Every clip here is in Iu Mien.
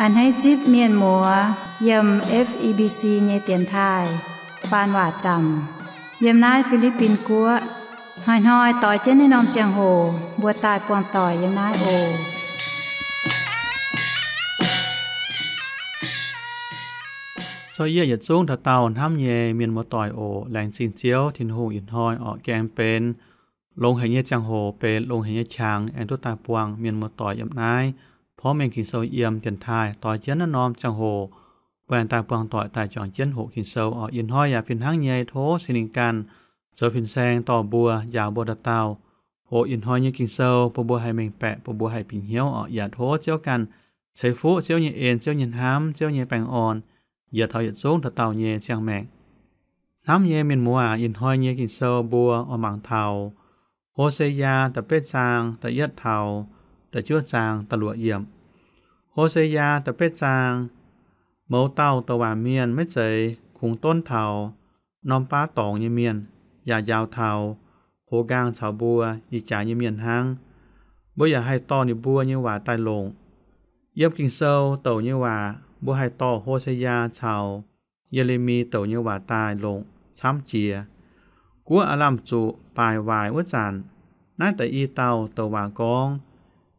A'hneiv zipv mienh muoz yiem F E B C nyei dienx taaih faan waac zaamc yiem naaiv Fi^li^bin Guoqv. Hnoi-hnoi doix jienv naaiv norm ziangh hoc mbuo daaih buangh doic yiem naaiv oc. Corc yie yietc zungv dauh dauh hnamv nyei mienh muoz-doic oc. Laengz zingh Ziouv Tin-Hungh ih hnoi orqc gaengh benx longx haic nyei ziangh hoc, benx longx haic nyei qangx aengx duqv daaih buangh mienh muoz-doic yiem naaiv porv mengh Ging-Sou yiem dienx taaih doix jienv naaiv norm ziangh hoc mbuo aengx daaih buangh doic daaih juangc jienv hoqc Ging-Sou orqc. Ih hnoi yaac fih hnangv nyei tov Singx Lingh ganh zoux fin-saeng dorh mbuo, njaaux mbuo dauh dauh. Hoqc ih hnoi nyei Ging-Sou bun mbuo haih mengh baeqc, bun mbuo haih bieqc hnyouv orqc. Yaac tov Ziouv ganh ceix fuqv Ziouv nyei en, Ziouv nyei hnamv, Ziouv nyei baengh orn yietc taux yietc zungv dauh dauh nyei ziangh maengc. Hnamv nyei mienh muoz aac, ih hnoi nyei Ging-Sou mbuo oix mangc taux Ho^se^yaa da'betv zaang da'yietv taux da'juov zaang da'luoqc yiemc. Ho^se^yaa da'betv zaang. Mouz dauh douc waac mienh maiv zeiz kungx donv taux norm baav dorngx nyei mienh, yaac njaaux taux hoz nqaang caux mbuo ih jaax nyei mienh hnangv. Mbuo yaac haih dorh ninh mbuo nyei waac daaih longc. Yiem Ging-Sou douc nyei waac mbuo haih dorh Ho^se^yaa caux Ye^le^mi douc nyei waac daaih longc camv jiex. Guoqv aav lamh zuqc baaic waaic wuov zanc, naaiv deix i dauh douc waac gorngv,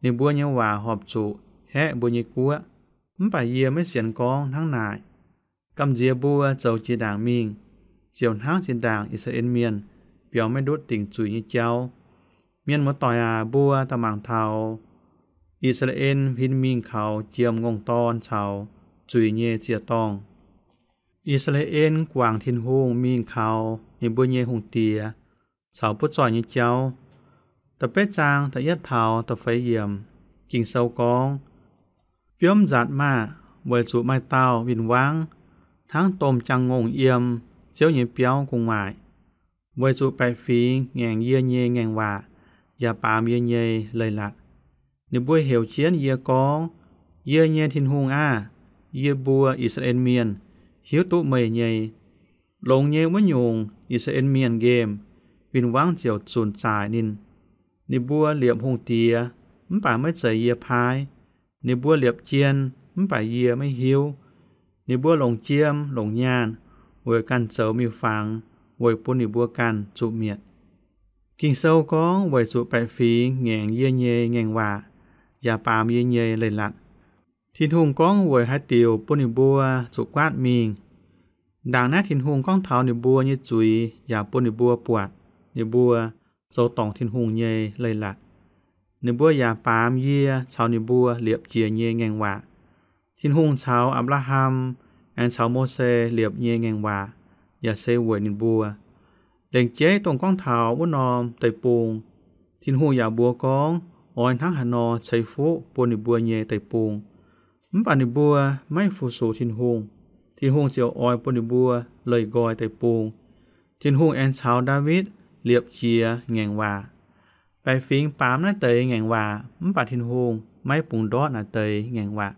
ninh mbuo nyei waac horpc zuqc haeqv mbuo nyei guoqv, mv baac yie maiv sienx gorngv hnangv naaic. Gamh nziex mbuo zoux jiex ndaangc mingh, ziouc hnangv zinh ndaangc I^saa^laa^en Mienh biaux maiv ndutv dingc zuiz nyei jauv. Mienh muoz-doic aac, mbuo daaih mangc taux I^saa^laa^en huin mingh kaux jiem ngongh dorn caux zuiz nyei ziec-dorngh. I^saa^laa^en guangc Tin-Hungh mingh kaux ninh mbuo nyei hungh diex caux butv zoih nyei jauv. Da'betv zaang da'yietv taux da'feix yiemc, Ging-Sou gorngv, Biomv nzatc maah! Weic zuqc maaih dauh win-wangv hnangv domh jaang-ngongh yiem Ziouv nyei biauv gu'nguaaic. Weic zuqc baeqc fingx ngaengc yie nyei ngaengc waac yaac baamz yie nyei leiz-latc. Ninh mbuo heuc jienv yie gorngv, Yie nyei Tin-Hungh aah! Yie mbuo I^saa^laa^en Mienh hiuv duqv meih nyei. Longx nyei wuov nyungc, I^saa^laa^en Mienh nqemh, win-wangv ziouc zunc zaaic ninh. Ninh mbuo liepc hungh diex, mv baac maiv zeiz yie paaiv. Ninh mbuo liepc jien, mv baac yie maiv hiuv. Ninh mbuo longc jiem longc nyaanh weic ganh zoux miuc-fangx, weic bun ninh mbuo ganh zuqc mietc. Ging-Sou gorngv weic zuqc baeqc fingx ngaengc yie nyei ngaengc waac yaac baamz yie nyei leiz-latc. Tin-Hungh gorngv weic haaix diuc bun ninh mbuo zuqc guaatv mingh. Ndaangc naaiv Tin-Hungh gorngv taux ninh mbuo nyei zuiz yaac bun ninh mbuo buatc ninh mbuo zoux dorngc Tin-Hungh nyei leiz-latc. Ninh mbuo yaac baamz yie caux ninh mbuo liepc jiex nyei ngaengc waac. Tin-Hungh caux Apc^laa^ham aengx caux Mose liepc nyei ngaengc waac yaac se weic ninh mbuo. Lengc jeiv dongh gorngv taux wuov norm deic-bung, Tin-Hungh yaac mbuox gorngv oix hnangv haaix nor ceix fuqv bun ninh mbuo nyei deic-bung. Mv baac ninh mbuo maiv fu-sux Tin-Hungh, Tin-Hungh ziouc oix bun ninh mbuo leih nqoi deic-bung. Tin-Hungh aengx caux Ndaawitv liepc jiex ngaengc waac. Baeqc fingx baamz naaiv deix ngaengc waac, mv baac Tin-Hungh maiv bungx ndortv naaiv deix ngaengc waac.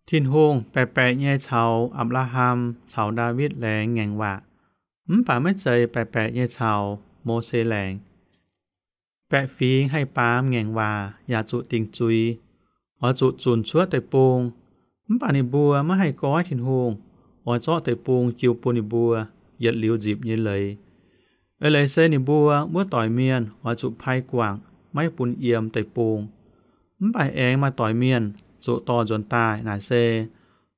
Tin-Hungh baeqc baeqc nyei caux Apc^laa^ham caux Ndaawitv laengz ngaengc waac, mv baac maiv zeiz baeqc baeqc nyei caux Mose laengz. Baeqc fingx haih baamz ngaengc waac yaac zuqc dingc zuiz, oix zuqc zunc cuotv deic-bung. Mv baac ninh mbuo maiv haih goiv Tin-Hungh oix zorqv deic-bung jiu bun ninh mbuo yietc liuz nzipc nyei leiz. Eix leiz se ninh mbuo wuov doic mienh oix zuqc pai guangc maiv bun yiem deic-bung. Mv baac aengx maaih doic mienh zuqc dorh nzuonx daaih naaic se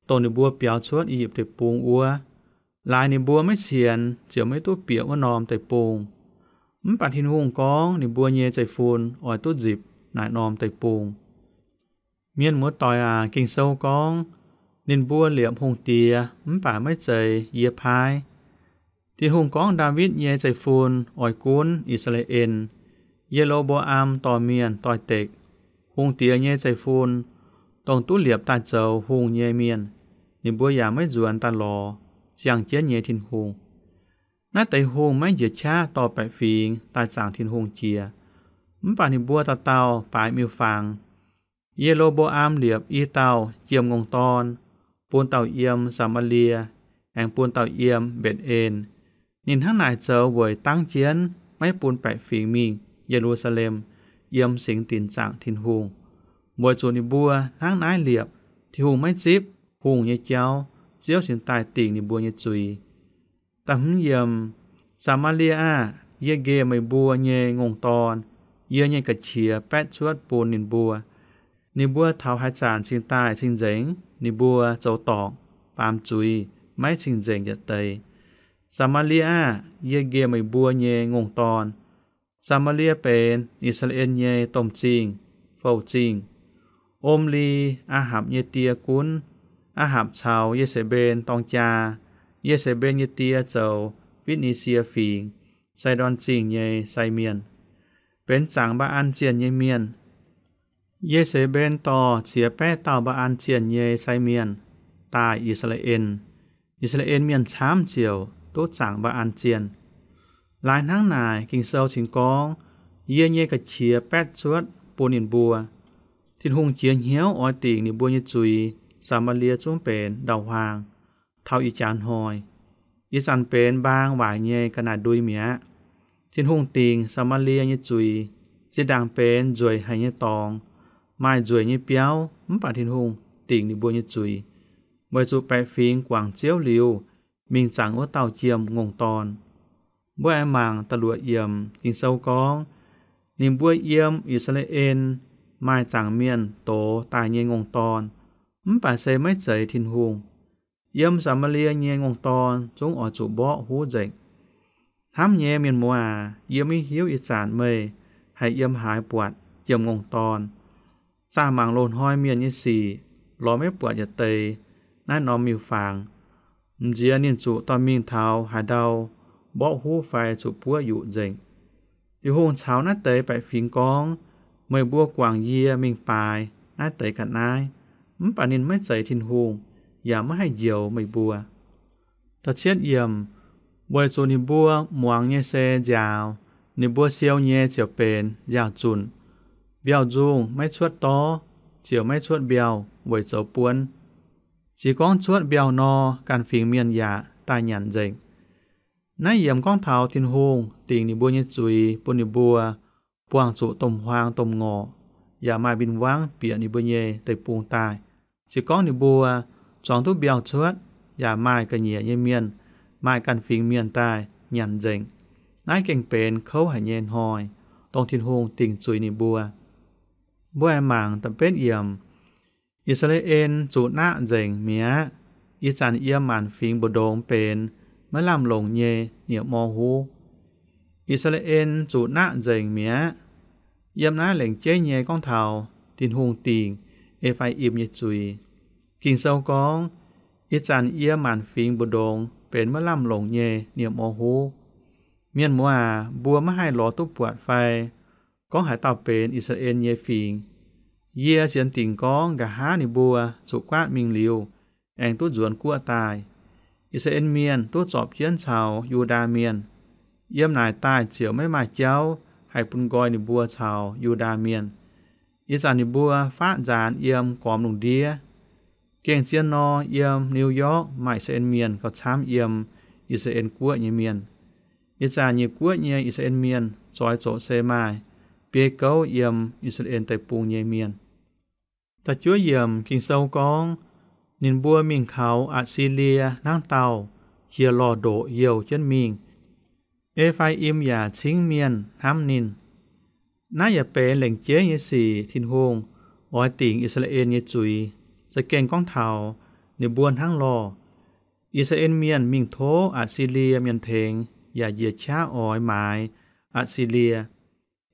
dongh ninh mbuo biaux cuotv I^yipv Deic-Bung wuov. Laaix ninh mbuo maiv sienx ziouc maiv duqv bieqc wuov norm deic-bung. Mv baac Tin-Hungh gorngv ninh mbuo nyei zeiv-fun oix duqv nzipc naaic norm deic-bung. Mienh muoz-doic aac, Ging-Sou gorngv, ninh mbuo liepc hungh diex mv baac maiv zeiz yie paaiv. Tin-Hungh gorngv Ndaawitv nyei zeiv-fun oix gunv I^saa^laa^en. Ye^lo^mbo^am dorh mienh doix-dekc hungh diex nyei zeiv-fun, dongh duqv liepc daaih zoux hungh nyei mienh, ninh mbuo yaac maiv nzuonx daaih lorz ziangh jienv nyei Tin-Hungh. Naaiv deix hungh maiv njiec qaqv dorh baeqc fingx daaih zaangc Tin-Hungh jiex, mv baac ninh mbuo dauh dauh baaix miuc-fangx. Ye^lo^mbo^am liepc i dauh jiem-ngongh dorn, bun dauh yiem Saa^maa^lie, aengx bun dauh yiem Mbetc^en. Ninh hnangv naaic zoux weic dangv jienv maiv bun baeqc fingx mingh Ye^lu^saa^lem yiem singx dinc zaangc Tin-Hungh, weic zuqc ninh mbuo hnangv naaiv liepc Tin-Hungh maiv zipv hungh nyei jauv, Ziouv cingx daaih dingc ninh mbuo nyei zuiz. Da'hmz yiem, Saa^maa^lie aah! Yie nqemh meih mbuo nyei ngongh dorn, yie nyei ga'qiex baetv cuotv bun ninh mbuo. Ninh mbuo taux haaix zanc cingx daaih cing-nzengc, ninh mbuo zoux dorngc, baamz zuiz, maiv cing-nzengc yietc deix. Saa^maa^lie aah! Yie nqemh meih mbuo nyei ngongh dorn. Saa^maa^lie benx I^saa^laa^en nyei domh zingh, fouv-zingh. Omli, Aa^hapc nyei die gunv. Aa^hapc caux Ye^se^mben dorng jaa. Ye^se^mben nyei die zoux Fitv^ni^sie Fingx, Sai^ndorn Zingh nyei sai mienh, benx zaangc Mbaa^an zienh nyei mienh. Ye^se^mben dorh ziex baeqv dauh Mbaa^an zienh nyei sai mienh daaih I^saa^laa^en. I^saa^laa^en mienh camv ziouc duqv zaangc Mbaa^an zienh. Laaix hnangv naaic, Ging-Sou cingx gorngv, Yie nyei ga'qiex baetv cuotv bun ninh mbuo. Tin-Hungh jiex hnyouv oix dingc ninh mbuo nyei zuiz, Saa^maa^lie zungv benx ndau-huaang. Taux ih jaax hnoi, ih zanc benx mbaang waaic nyei ga'naaiv-ndui mi'aqv. Tin-Hungh dingc Saa^maa^lie nyei zuiz. Zinh ndaangc benx nzueic haic nyei dorngx, maaih nzueic nyei biauv, mv baac Tin-Hungh dingc ninh mbuo nyei zuiz, weic zuqc baeqc fingx guangc Ziouv liuz, mingh zaangc wuov dauh jiem ngongh dorn. Mbuo aengx mangc da'luoqc yiemc. Ging-Sou gorngv, Ninh mbuo yiem I^saa^laa^en maaih zaangc mienh dox daaih nyei ngongh dorn, mv baac se maiv zeiz Tin-Hungh. Yiem Saa^maa^lie nyei ngongh dorn zungv oix zuqc mborqv huv nzengc. Hnamv nyei mienh muoz aac, yie maiv hiuv ih zanc meih haih yiem haaix buatc jiem ngongh dorn. Zaah mangc loz-hnoi mienh nyei sic, lorz maiv buatc yietc deix naaiv norm miuc-fangx. M'nziex ninh zuqc dorh mingh taux haaix ndau, mborqv huv fai zuqc buoqv yuqc nzengc. Tin-Hungh caux naaiv deix baeqc fingx gorngv, Meih mbuo guangc yie mingh baaix naaiv deix ga'naaiv, mv baac ninh maiv zeiz Tin-Hungh, yaac maiv haih njoux meih mbuo. Da'cietv yiemc, weic zuqc ninh mbuo muangx nyei se nziaaux, ninh mbuo siou nyei ziouc benx nziaaux-zunc. Mbiauh nzungh maiv cuotv dorv, ziouc maiv cuotv mbiauh weic zoux buonv. Se gorngv cuotv mbiauh nor, ganh fingx mienh yaac daaih nyanc nzengc. Naaiv yiemc gorngv taux Tin-Hungh dingc ninh mbuo nyei zuiz bun ninh mbuo buangh zuqc domh huaang domh ngorc, yaac maaih mbin wangv bieqc ninh mbuo nyei deic-bung daaih. Se gorngv ninh mbuo zuangx duqv mbiauh cuotv, yaac maaih ga'nyiec nyei mienh, maaih ganh fingx mienh daaih nyanc nzengc. Naaiv gengh benx kouv haic nyei hnoi, dongh Tin-Hungh dingc zuiz ninh mbuo. Mbuo aengx mangc da'betv yiemc. I^saa^laa^en zuqc naqv nzengc mi'aqv. Ih zanc yiem maanc fingx mbu'ndongx benx maiv lamh longc nyei nie-mor huv. I^saa^laa^en zuqc naqv nzengc mi'aqv. Yiem naaiv lengc jeiv nyei gorngv taux Tin-Hungh dingc E^faa^im nyei zuiz. Ging-Sou gorngv, Ih zanc yiem maanc fingx mbu'ndongx benx maiv lamh longc nyei nie-mor huv. Mienh muoz aac, mbuo maiv haih lorz duqv buatc fai gorngv haaix dauh benx I^saa^laa^en nyei fingx. Yie sienx dingc gorngv nqa'haav ninh mbuo zuqc guaatv mingh liuz, aengx duqv nzuonx guoqv daaih. I^saa^laa^en Mienh duqv zorpc jienv caux Yu^ndaa Mienh. Yiem naaic daaih ziouc maiv maaih jauv haih bun nqoi ninh mbuo caux Yu^ndaa Mienh. Ih zanc ninh mbuo faqv nzaanx yiem gormx lungh ndiev. Gengh zien nor, yiem New York maaih I^saa^laa^en Mienh gauh camv yiem I^saa^laa^en Guoqv nyei mienh. Ih zanc nyiec guoqv nyei I^saa^laa^en Mienh zoix zoqc se maaih biei gouv yiem I^saa^laa^en Deic-Bung nyei mienh. Da'juov yiemc Ging-Sou gorngv, Ninh mbuo mingh kaux Atc^si^lie hnangv dauh jiex lorh ndoqc youh jienv mingh. E^faa^im yaac cingv mienh hnamv ninh. Naaiv yaac benx lengc jeiv nyei sic Tin-Hungh oix dingc I^saa^laa^en nyei zuiz, za'gengh gorngv taux ninh mbuo hnangv lorh. I^saa^laa^en Mienh mingh tov Atc^si^lie Mienh tengx yaac njiec qaqv oix maaiz Atc^si^lie.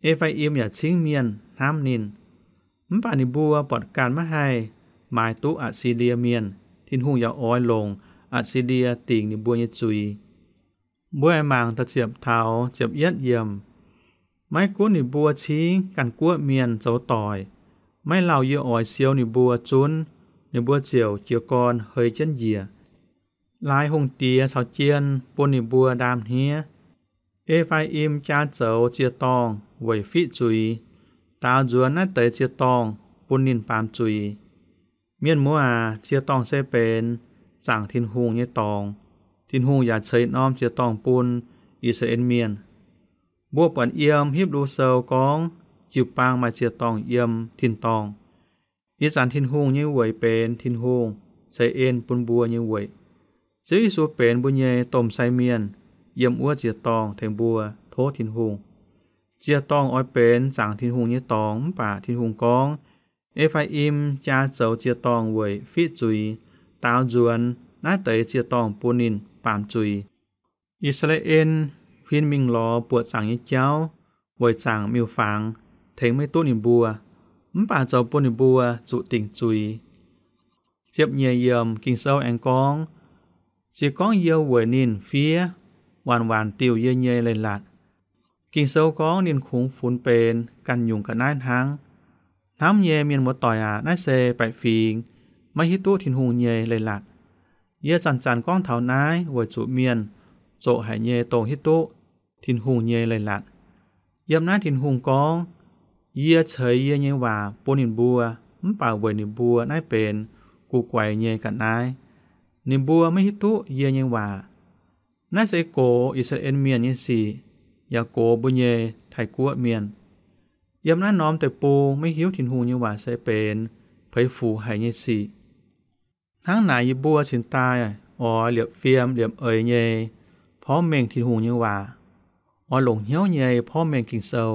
E^faa^im yaac cingv mienh hnamv ninh. Mv baac ninh mbuo buatc ganh maiv haih maaiz duqv Atc^si^lie Mienh, Tin-Hungh yaac oix longc Atc^si^lie dingc ninh mbuo nyei zuiz. Mbuo aengx mangc da'ziepc taux ziepc yietv yiemc. Maiv gunv ninh mbuo cingv ganh guoqv mienh zoux doic, maiv lauh yie oix siou ninh mbuo zunv, ninh mbuo ziouc jiez gorn hei jienv njiec. Laaix hungh diex caux jien bun ninh mbuo ndaam hniev. E^faa^im jaa zoux ziec-dorngh weic fiqv zuiz. Daaux nzuonx naaiv deix ziec-dorngh bun ninh baamz zuiz. Mienh muoz aac, ziec-dorngh se benx zaangc Tin-Hungh nyei dorngx. Tin-Hungh yaac ceix norm ziec-dorngh bun I^saa^laa^en Mienh. Mbuo buatc yiem Hipv^lu Sou gorngv jiu-baang maaih ziec-dorngh yiem tin-dorngh. Ih zanc Tin-Hungh nyei weic benx Tin-Hungh ceix en bun mbuo nyei weic. Ziouv Yesu benx mbuo nyei domh sai mienh yiem wuov ziec-dorngh tengx mbuo tov Tin-Hungh. Ziec-dorngh oix benx zaangc Tin-Hungh nyei dorngx, mv baac Tin-Hungh gorngv, E^faa^im jaa zoux ziec-dorngh weic fiqv zuiz, daaux nzuonx naaiv deix ziec-dorngh bun ninh baamz zuiz. I^saa^laa^en huin mingh lorz buoqc zaangc nyei jauv weic zaangc miuc-fangx tengx maiv duqv ninh mbuo, mv baac zoux bun ninh mbuo zuqc dingc zuiz. Ziepc nyeic yiemc Ging-Sou aengx gorngv, Se gorngv yie weic ninh fiev waanc-waanc diuh yie nyei leiz-latc, Ging-Sou gorngv ninh kungx funx benx ganh nyungc ga'naaiv hnangv. Hnamv nyei mienh muoz-doic aac, naaiv se baeqc fingx maiv hiuv duqv Tin-Hungh nyei leiz-latc. Yie zanc-zanc gorngv taux naaiv weic zuqc mienh zoqc haic nyei dongh hiuv duqv Tin-Hungh nyei leiz-latc. Yiem naaiv Tin-Hungh gorngv, Yie ceix yie nyei waac bun ninh mbuo, mv baac weic ninh mbuo naaiv benx guv guaix nyei ga'naaiv, ninh mbuo maiv hiuv duqv yie nyei waac. Naaiv se gox I^saa^laa^en Mienh nyei sic, yaac gox mbuo nyei Taiv-Guoqv Mienh. Yiem naaiv norm deic-bung maiv hiuv Tin-Hungh nyei waac se benx peix fuc haic nyei sic. Hnangv naaic yie mbuo cingx daaih oix liepc fiem liepc eix nyei porv mengh Tin-Hungh nyei waac, oix longc hnyouv nyei porv mengh Ging-Sou.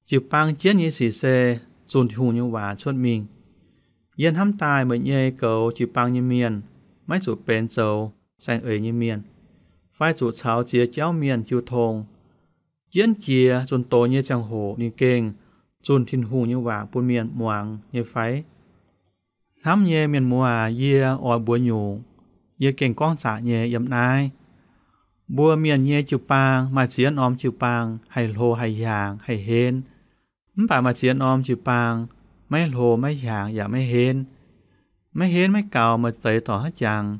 Jiu-baang jienv nyei sic se zunh Tin-Hungh nyei waac cuotv mingh. Yie hnamv daaih meih nyei goux jiu-baang nyei mienh maiv zuqc benx zoux saeng-eix nyei mienh, fai zuqc caux ziex jauv mienh jiu tong. Jienv jiex zunh doz nyei ziangh hoc ninh gengh zunh Tin-Hungh nyei waac bun mienh muangx nyei fai? Hnamv nyei mienh muoz aac, yie oix mbuox nyungc, yie gengh gorngv zaqc nyei yiem naaiv. Mbuo mienh nyei jiu-baang maaih ziex norm jiu-baang haih hlo haih hiaangx haih henv. Mv baac maaih ziex norm jiu-baang maiv hlo maiv hiaangx yaac maiv henv. Maiv henv maiv gaux, maaih deix dorc haaix jangx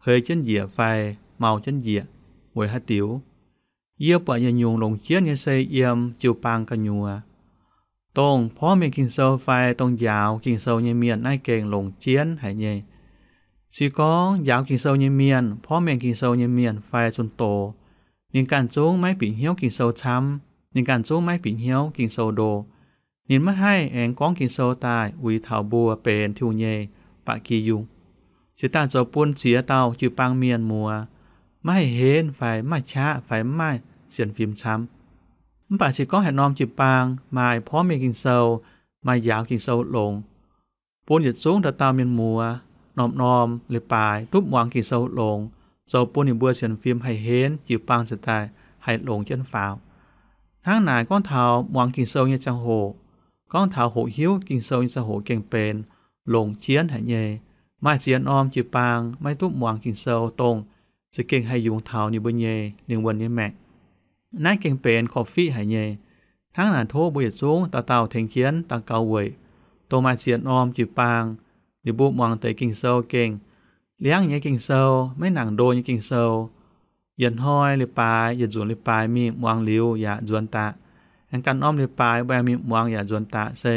heix jienv njiec fai mau jienv njiec weic haaix diuc. Yie buatc yietc nyungc longc jienv nyei se yiem jiu-baang gu'nyuoz. Dongh porv mengh Ging-Sou fai dongh njaaux Ging-Sou nyei mienh naaiv gengh longc jienv haic nyei. Se gorngv njaaux Ging-Sou nyei mienh, porv mengh Ging-Sou nyei mienh fai zunh doz, ninh ganh zungv maiv bieqc hnyouv Ging-Sou camv, ninh ganh zungv maiv bieqc hnyouv Ging-Sou ndo. Ninh maiv haih aengx gorngv Ging-Sou daaih uix taux mbuo benx Tin-Hungh nyei ba'gi yungh, cingx daaih zoux bun ziex dauh jiu-baang mienh muoz maiv haih henv fai maiv maaih qaqv fai maiv maaih sienx fim camv. Mv baac se gorngv haaix norm jiu-baang maaih porv mengh Ging-Sou, maaih njaaux Ging-Sou longx, bun yietc zungv dauh dauh mienh muoz norm-norm leiz-baaix duqv muangx Ging-Sou longx, zoux bun ninh mbuo sienx fim haih henv, jiu-baang ziouc daaih haih longx jienv faaux. Hnangv naaic gorngv taux muangx Ging-Sou nyei ziangh hoc, gorngv taux hoqc hiuv Ging-Sou nyei ziangh hoc gengh benx longx jienv haic nyei. Maaih ziex norm jiu-baang maiv duqv muangx Ging-Sou, dongh za'gengh haih yungz taux ninh mbuo nyei lingh wuonh nyei maengc. Naaiv gengh benx korv-fiqv haic nyei. Hnangv naaic tov mbuo yietc zungv dauh dauh tengx jienv daux gaux weic dongh maaih ziex norm jiu-baang, ninh mbuo muangx deix Ging-Sou gengh liangv nyei Ging-Sou, maiv nangc ndo nyei Ging-Sou. Yietc hnoi leiz-baaix, yietc nzunc leiz-baaix mingh muangx liuz yaac nzuonx daaih. Aengx ganh norm leiz-baaix mbuo aengx mingh muangx yaac nzuonx daaih se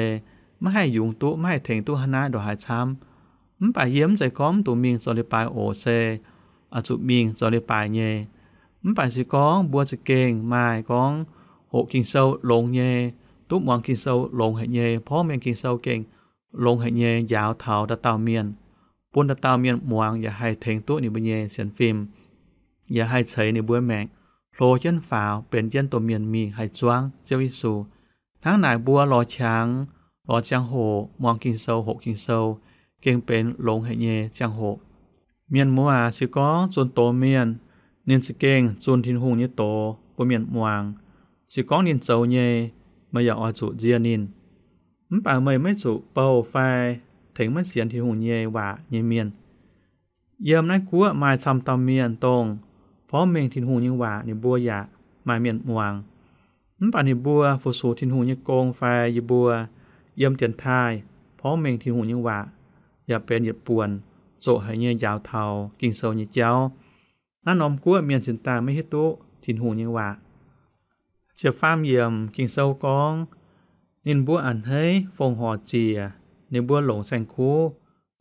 maiv haih yungz duqv, maiv haih tengx duqv hnangv naaiv ndongc haaix camv. Mv baac yie mv zeiz gorngv mv dungx mingh zoux leiz-baaix oc, se oix zuqc mingh zoux leiz-baaix nyei. Mv baac se gorngv mbuo za'gengh maaih gorngv hoqc Ging-Sou longx nyei, duqv muangx Ging-Sou longx haic nyei, porv mengh Ging-Sou gengh longx haic nyei njaaux taux dauh dauh mienh, bun dauh dauh mienh muangx yaac haih tengx duqv ninh mbuo nyei sienx fim, yaac haih ceix ninh mbuo maengc hlo jienv faaux, benx jienv domh mienh mingh haih zuangv Ziouv Yesu. Hnangv naaic mbuo lorz qangx, lorz ziangh hoc muangx Ging-Sou, hoqc Ging-Sou, gengh benx longx haic nyei ziangh hoc. Mienh muoz aac, se gorngv zunh doz mienh, ninh za'gengh zunh Tin-Hungh nyei doz bun mienh muangx. Se gorngv ninh zoux nyei, meih yaac oix zuqc nzie ninh. Mv baac meih maiv zuqc bouh fai tengx maiv sienx Tin-Hungh nyei waac nyei mienh. Yiem naaiv guoqv maaih camv dauh mienh, dongh porv mengh Tin-Hungh nyei waac ninh mbuo yaac maaih mienh muangx. Mv baac ninh mbuo fu-sux Tin-Hungh nyei gong fai yie mbuo yiem dienx taaih porv mengh Tin-Hungh nyei waac yaac benx yietc buonc zoqc haic nyei njaaux taux Ging-Sou nyei jauv. Naaiv norm guoqv mienh cingx daaih maiv hiuv duqv Tin-Hungh nyei waac. Ziepc faam yiemc Ging-Sou gorngv, ninh mbuo a'hneiv fongc horc ziec, ninh mbuo longc saeng-kuv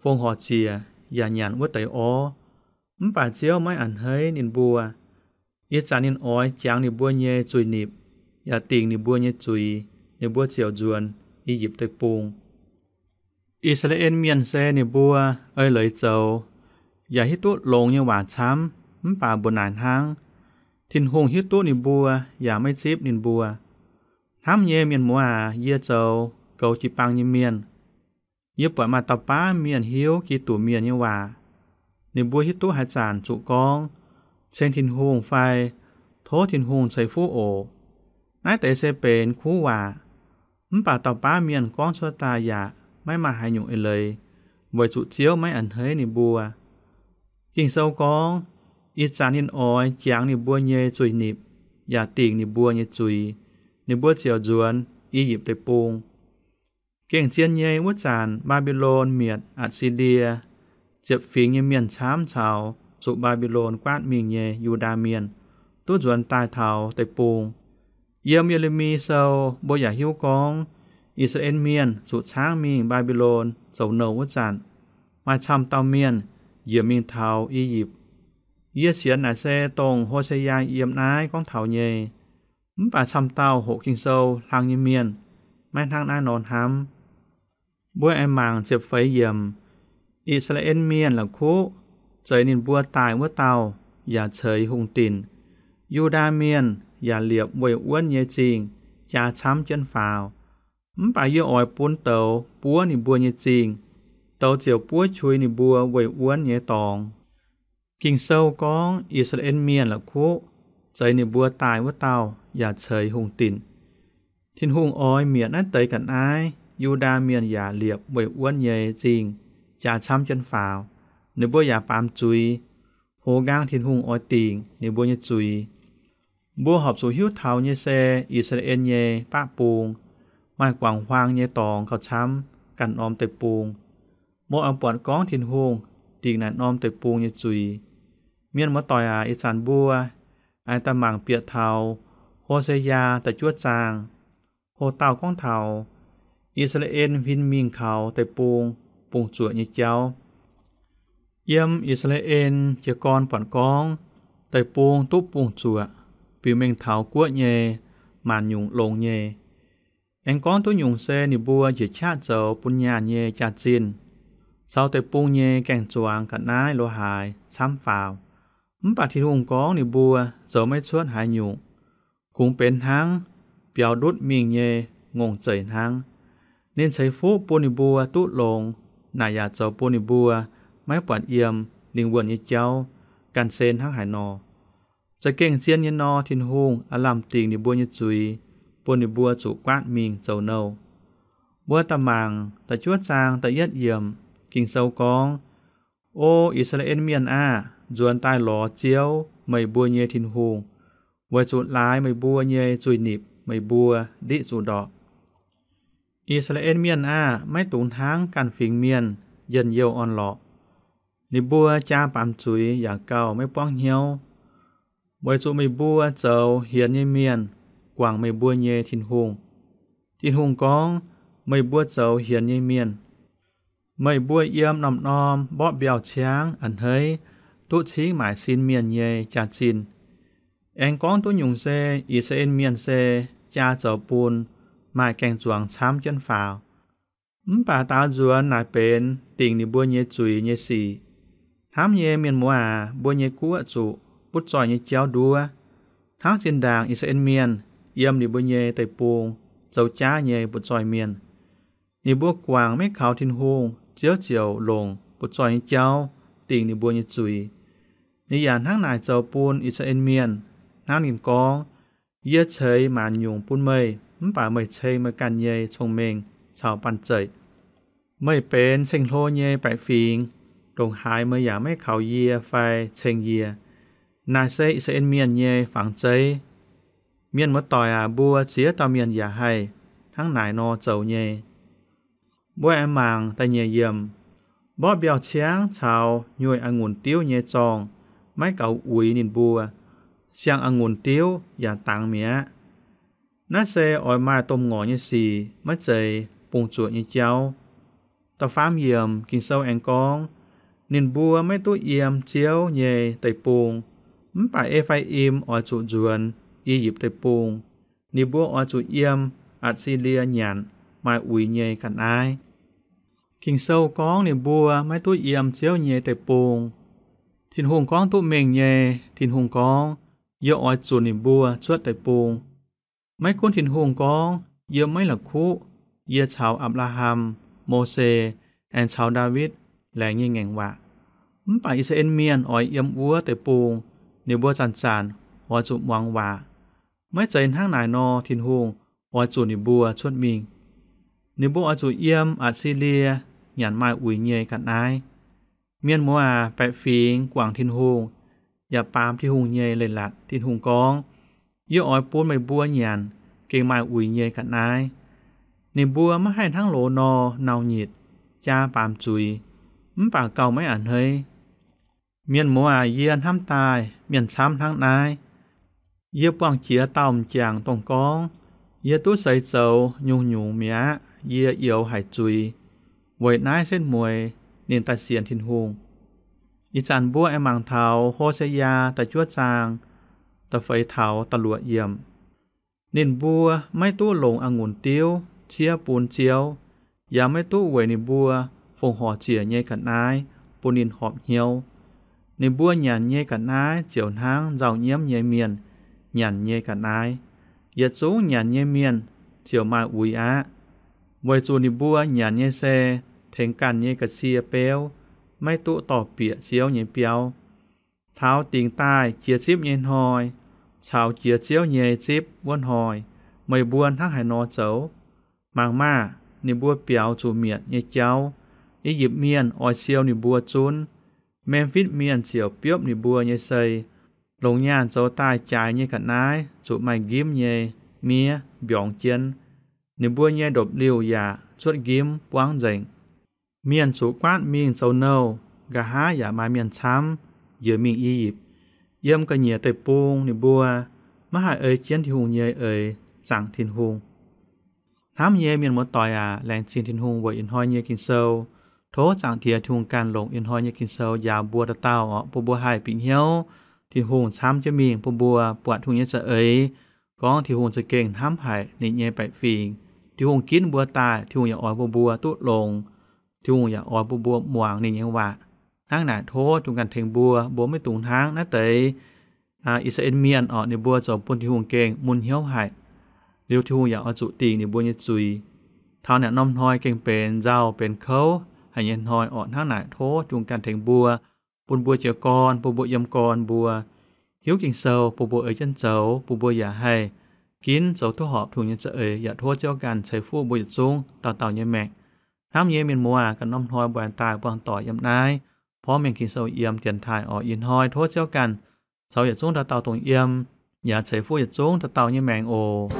fongc horc ziec yaac nyanc wuov deix orv. Mv baac Ziouv maiv a'hneiv ninh mbuo. Ih zanc ninh oix jangx ninh mbuo nyei zuiz-nipc, yaac dingc ninh mbuo nyei zuiz. Ninh mbuo ziouc nzuonx I^yipv Deic-Bung. I^saa^laa^en Mienh se ninh mbuo eix leiz zoux, yaac hiuv duqv longx nyei waac camv, mv baac mbuo naaic hnangv, Tin-Hungh hiuv duqv ninh mbuo yaac maiv zipv ninh mbuo. Hnamv nyei mienh muoz aac, yie zoux goux jiu-baang nyei mienh. Yie buatc maaih dauh baav mienh hiuv Giduc Mienh nyei waac. Ninh mbuo hiuv duqv haaix zanc zuqc gorngv, Ceng Tin-Hungh fai Tov Tin-Hungh ceix fuqv oc. Naaiv deix se benx kuv waac, mv baac dauh baav mienh gorngv cuotv daaih yaac maiv maaih haaix nyungc eix leiz, weic zuqc Ziouv maiv a'hneiv ninh mbuo. Ging-Sou gorngv, Ih zanc ninh oix jangx ninh mbuo nyei zuiz-nipc, yaac dingc ninh mbuo nyei zuiz. Ninh mbuo ziouc nzuonx I^yipv Deic-Bung. Gengh zien nyei wuov zanc, Mbaa^mbi^lon mietc Atc^si^lie, ziepc fingx nyei mienh camv caux zuqc Mbaa^mbi^lon guaatv mingh nyei Yu^ndaa Mienh duqv nzuonx daaih taux deic-bung. Yiem Ye^le^mi Sou mbuo yaac hiuv gorngv, I^saa^laa^en Mienh zuqc caangv mingh Mbaa^mbi^lon zoux nouh wuov zanc, maaih camv dauh mienh njiec mingh taux I^yipv. Yie sienx naaic se dongh Ho^se^yaa yiem naaiv gorngv taux nyei. Mv baac camv dauh hoqc Ging-Sou hlang nyei mienh maiv hnangv naaiv nor hnamv. Mbuo aengx mangc ziepc feix yiemc, I^saa^laa^en Mienh la'kuqv zeix ninh mbuo daaih wuov dauh yaac ceix hungh dinc. Yu^ndaa Mienh yaac liepc weih wuonv nyei zingh jaa camv jienv faaux. Mv baac yie oix bun douz buov ninh mbuo nyei zingh, douz ziouc buov qui ninh mbuo weih wuonv nyei dorngx. Ging-Sou gorngv I^saa^laa^en Mienh la'kuqv zeix ninh mbuo daaih wuov dauh yaac ceix hungh dinc. Tin-Hungh oix mietc naaiv deix ga'naaiv, Yu^ndaa Mienh yaac liepc weih wuonv nyei zingh jaa camv jienv faaux. Ninh mbuo yaac baamz zuiz, hoz nqaang Tin-Hungh oix dingc ninh mbuo nyei zuiz. Mbuo horpc zuqc hiuv taux nyei se I^saa^laa^en nyei baqv bung maaih guangc huaang nyei dorngx gauh camv ganh norm deic-bung. Mbuo oix buatc gorngv Tin-Hungh dingc naaic norm deic-bung nyei zuiz. Mienh muoz-doic aac, ih zanc mbuo aengx daaih mangc bieqc taux Ho^se^yaa da'juov zaang. Ho dauh gorngv taux I^saa^laa^en huin mingh kaux deic-bung bungx-zuoqc nyei jauv. Yiem I^saa^laa^en jiez gorn buatc gorngv deic-bung duqv bungx-zuoqc, biux mengh taux guoqv nyei maanc nyungc longx nyei. Aengx gorngv duqv nyungc se ninh mbuo njiec qaqv zoux bun nyaanh nyei jaax-zinh, caux deic-bung nyei gaeng-zuangx ga'naaiv lo haaix camv faaux. Mv baac Tin-Hungh gorngv ninh mbuo zoux maiv cuotv haaix nyungc, kungx benx hnangv biaux ndutv mingh nyei ngongh zeic hnangv. Ninh ceix fuqv bun ninh mbuo duqv longx, naaic yaac zoux bun ninh mbuo maiv buatc yiem lingh wuonh nyei jauv ganh se hnangv haaix nor. Za'gengh zien nyei nor, Tin-Hungh aav lamh dingc ninh mbuo nyei zuiz, bun ninh mbuo zuqc guaatv mingh zoux nouh. Mbuo daaih mangc da'juov zaang da'yietv yiemc. Ging-Sou gorngv, O I^saa^laa^en Mienh aah! Nzuonx daaih lorz Ziouv, meih mbuo nyei Tin-Hungh, weic zuqc laaix meih mbuo nyei zuiz-nipc meih mbuo ndiqv zuqc ndorpc. I^saa^laa^en Mienh aah! Maiv dungx hnangv ganh fingx mienh njien-youh orn-lorqc. Ninh mbuo jaa baamz zuiz yaac gauh maiv buangv hnyouv, weic zuqc meih mbuo zoux hienx nyei mienh guangc meih mbuo nyei Tin-Hungh. Tin-Hungh gorngv, Meih mbuo zoux hienx nyei mienh. Meih mbuo yiem norm-norm mborqv mbiauh ciangv a'hneiv duqv cingv maaic sin mienh nyei jaax-zinh. Aengx gorngv duqv nyungc se I^saa^laa^en Mienh se jaa zoux bun maaih gaeng-zuangx camv jienv faaux. Mv baac daaux nzuonx naaic benx dingc ninh mbuo nyei zuiz nyei sic. Hnamv nyei mienh muoz aac, mbuo nyei guoqv zuqc butv zoih nyei jauv nduov, hnangv zinh ndaangc I^saa^laa^en Mienh yiem ninh mbuo nyei deic-bung zoux jaav nyei butv zoih mienh. Ninh mbuo guangc maiv kaux Tin-Hungh, Ziouv ziouc longc butv zoih nyei jauv dingc ninh mbuo nyei zuiz. Ninh yaac hnangv naaic zoux bun I^saa^laa^en Mienh, hnangv ninh gorngv, Yie ceix maanc nyungc bun meih, mv baac meih ceng meih ganh nyei cong-mengh caux banh zeic. Meih benx ceng-hlo nyei baeqc fingx, ndongc haaix meih yaac maiv kaux yie fai ceng yie. Naaic se I^saa^laa^en Mienh nyei fangx zeiv. Mienh muoz-doic aac, mbuo ziex dauh mienh yaac haih hnangv naaic nor zoux nyei. Mbuo aengx mangc da'nyeic yiemc. Mborqv mbiauh ciangv caux nyuoih a'ngunc diuv nyei zorngh maiv gaux uix ninh mbuo, siang a'ngunc diuv yaac dangx mi'aqv. Naaiv se oix maaih domh ngorc nyei sic, maiv zeiz bungx-zuoqc nyei jauv. Da'faam yiemc Ging-Sou aengx gorngv, Ninh mbuo maiv duqv yiem Ziouv nyei deic-bung, mv baac E^faa^im oix zuqc nzuonx I^yipv Deic-Bung. Ninh mbuo oix zuqc yiem Atc^si^lie Nyanc maaih uix nyei ga'naaiv. Ging-Sou gorngv ninh mbuo maiv duqv yiem Ziouv nyei deic-bung. Tin-Hungh gorngv duqv mengh nyei. Tin-Hungh gorngv, Yie oix zunc ninh mbuo cuotv deic-bung. Maiv gunv Tin-Hungh gorngv, Yie maiv la'kuqv, yie caux Apc^laa^ham, Mose, aengx caux Ndaawitv laengz nyei ngaengc waac, mv baac I^saa^laa^en Mienh oix yiem wuov deic-bung, ninh mbuo zanc-zanc oix zuqc muangx waac. Maiv zeiz hnangv naaic nor, Tin-Hungh oix zunc ninh mbuo cuotv mingh. Ninh mbuo oix zuqc yiem Atc^si^lie nyanc maaih uix nyei ga'naaiv. Mienh muoz aac, baeqc fingx guangc Tin-Hungh, yaac baamz Tin-Hungh nyei leiz-latc. Tin-Hungh gorngv, Yie oix bun meih mbuo nyanc gengh maaih uix nyei ga'naaiv. Ninh mbuo maiv haih hnangv loz nor nau-nyitc, jaa baamz zuiz, mv baac gauh maiv a'hneiv. Mienh muoz aac, yie hnamv daaih mienh camv hnangv naaiv. Yie buangh jiex dauh m'jangc dongh gorngv, Yie duqv seix zoux nyungc-nyungc mi'aqv. Yie youx haic zuiz. Weic naaiv setv mueiz ninh daaih sienx Tin-Hungh. Ih zanc mbuo aengx mangc taux Ho^se^yaa da'juov zaang da'feix taux da'luoqc yiemc. Ninh mbuo maiv duqv longc a'ngunc diuv ciev bun Ziouv, yaac maiv duqv weic ninh mbuo fongc horc ziec nyei ga'naaiv bun ninh horpc hnyouv. Ninh mbuo nyanc nyei ga'naaiv ziouc hnangv nzauh nyiemv nyei mienh nyanc nyei ga'naaiv. Yietc zungv nyanc nyei mienh ziouc maaih uix aqv, weic zuqc ninh mbuo nyanc nyei se tengx ganh nyei ga'sie beuv, maiv duqv dorh bieqc Ziouv nyei biauv. Taux dingc daaih jiex zipv nyei hnoi, caux jiex Ziouv nyei zipv wuov hnoi, meih mbuo hnangv haaix nor zoux? Mangc maah! Ninh mbuo biaux zuqc mietc nyei jauv. I^yipv Mienh oix siou ninh mbuo zunv. Memfitv Mienh ziouc biopv ninh mbuo nyei sei. Longc nyaanh zoux daaih jaaix nyei ga'naaiv zuqc maaih nqimv nyei miev mbiorngz jienv. Ninh mbuo nyei ndopv-liuh yaac cuotv nqimv buangv nzengc. Mienh zuqc guaatv mingh zoux nouh, nqa'haav yaac maaih mienh camv njiec mingh I^yipv. Yiem ga'nyiec deic-bung ninh mbuo maiv haih ei jienv Tin-Hungh nyei eix zaangc Tin-Hungh. Hnamv nyei mienh muoz-doic aac, laengz zingh Tin-Hungh weic ih hnoi nyei Ging-Sou. Tov Zaangc Diex Tin-Hungh ganh longc ih hnoi nyei Ging-Sou njaaux mbuo dauh dauh orqc, bun mbuo haih bieqc hnyouv Tin-Hungh camv jienv mingh, bun mbuo buatc Tin-Hungh nyei za'eix, gorngv Tin-Hungh za'gengh hnamv haic ninh nyei baeqc fingx. Tin-Hungh ginv mbuo daaih, Tin-Hungh yaac oix bun mbuo duqv longx. Tin-Hungh yaac oix bun mbuo muangx ninh nyei waac. Hnangv naaic tov Tin-Hungh ganh tengx mbuo, mbuo maiv dungx hnangv naaiv deix I^saa^laa^en Mienh orqc, ninh mbuo zoux bun Tin-Hungh gengh mun hnyouv haic. Liuz Tin-Hungh yaac oix zuqc dingc ninh mbuo nyei zuiz. Taux naaic norm hnoi gengh benx nzauh benx kouv haic nyei hnoi orqc. Hnangv naaic tov Tin-Hungh ganh tengx mbuo, bun mbuo jiez gorn, bun mbuo yiem gorn mbuo hiuv Ging-Sou, bun mbuo ei jienv zoux, bun mbuo yaac haih ginv zoux duqv horpc Tin-Hungh nyei za'eix. Yaac tov Ziouv ganh ceix fuqv mbuo yietc zungv dauh dauh nyei maengc. Hnamv nyei mienh muoz aac, ganh norm hnoi mbuo aengx daaih buangh doic yiem naaiv porv mengh Ging-Sou yiem dienx taaih orqc. Ih hnoi tov Ziouv ganh caux yietc zungv dauh dauh dongh yiem, yaac ceix fuqv yietc zungv dauh dauh nyei maengc oc.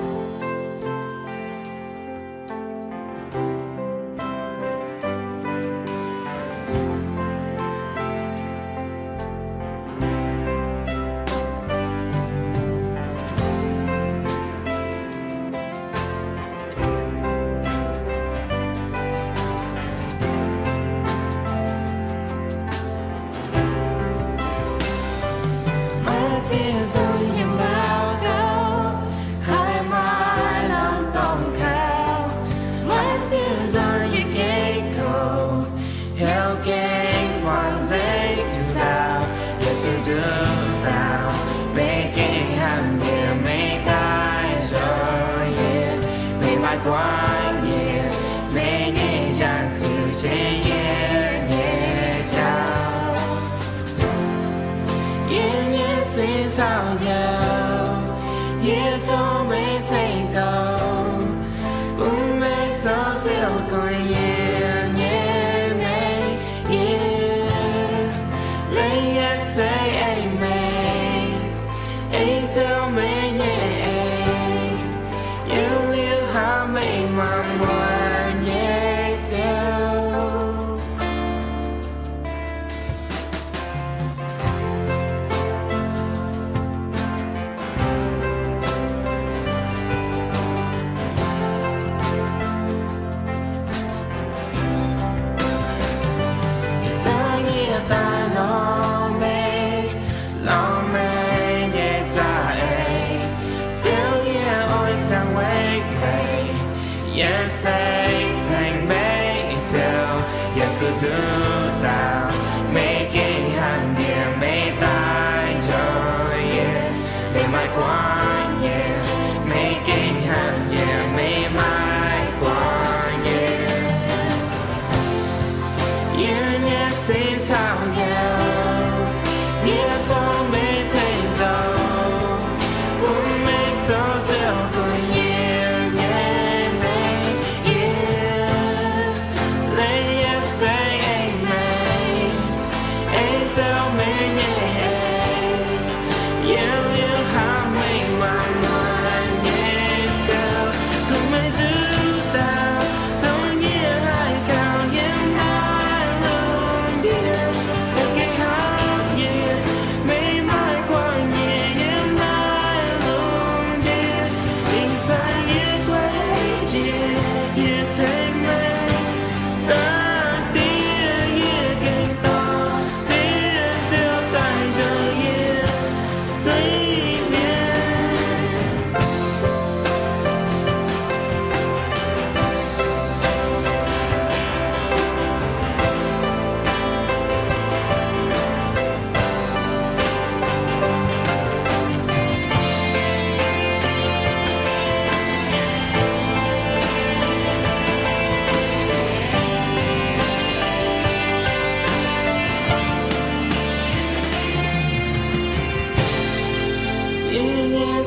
Maiv ziex nzunc yiem ndau gouv, haih maaih lamh dorngx kaux. Maiv ziex nzunc yiem geh kouv, heuc gengh wangc nzengc nzauh. Yesu nduqc dauh, meih gengh hnamv yie, meih daaih njoux yie, meih maaih guangc yie, meih nyei njaaux ziux jienv yie nyei jauv. Yie nyei sin caux hnyouv, yie tov meih tengx douh, bun meih zoux ziouc guangc yie nyei mengh. Yie lengc nyei se ei meih, ei Ziouv meih nyei eix, yiem liuz hnamv meih maanc muonc nyei Ziouv. Zoux yie daaih lorz meih, lorz meih nyei za'eix. Ziouv, yie oix ziangh weic meih, yie se ceng meih Ziouv.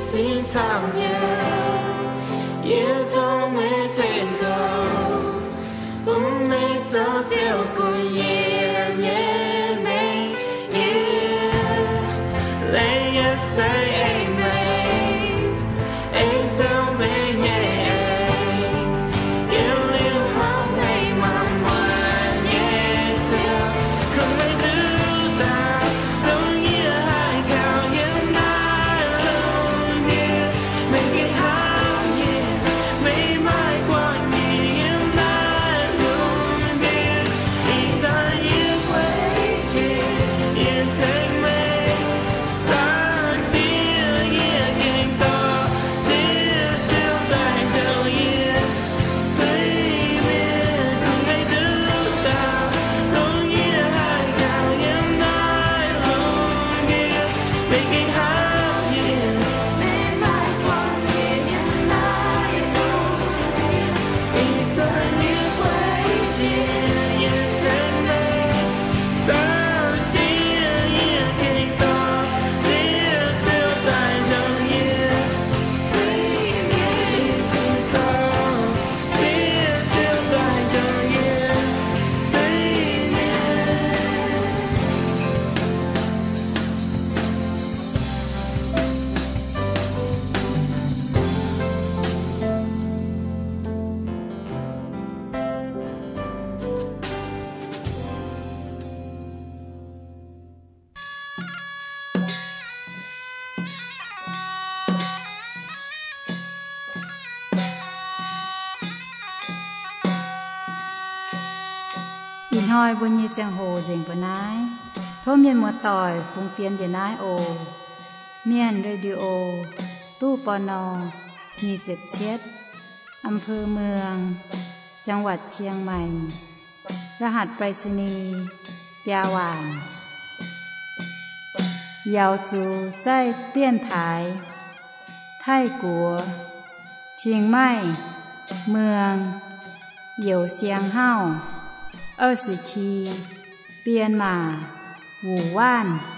Singx camv nyei, yie zungv meih tengx gouv, bun meih zoux Ziouv gunv yie nyei mengh. Yie leih yie seix eix meih, aengx zoux meih nyei eix. Yiem liuz hopv meih maanc muotc nyei ziangh, kungx meih nduqc daaih dongh yie haih kaux yiem naaiv lungh ndiev. Meih gengh hopv yie, meih maaih guanh yie yiem naaiv lungh ndiev. Ih zanc yie gueic jiex, yie ceng meih. Zanc diex yie gengh dorh Ziouv, Ziouv daaih njoux yie. Zuiz-mienh kungx meih nduqc daaih, dongh yie haih kaux yiem naaiv lungh ndiev. Meih gengh hopv yie, meih maaih guanh yie yiem naaiv lungh ndiev. Ih zanc yie gueic jiex, yie ceng meih. Zanc diex yie gengh dorh Ziouv, Ziouv daaih njoux yie. Zuiz-mienh gengh dorh Ziouv, Ziouv daaih njoux yie. Zuiz-mienh. Ih hnoi mbuo nyei ziangh hoc nzengc mbuo naaiv. Tov mienh muoz-doic fungx fienx njiec naaiv oc. Mienh Radio, ตู้ ปณ. nyic ziepc cietv, อำเภอเมือง จังหวัดเชียงใหม่ รหัสไปรษณีย์ biaa waanc. Yaux zuqc zaih dienx taaix Taiv-Guoqv, Chiang Mai, Muang, Youz Siang Hauv, 二十七, Bienh Maac, Wuc Waanv.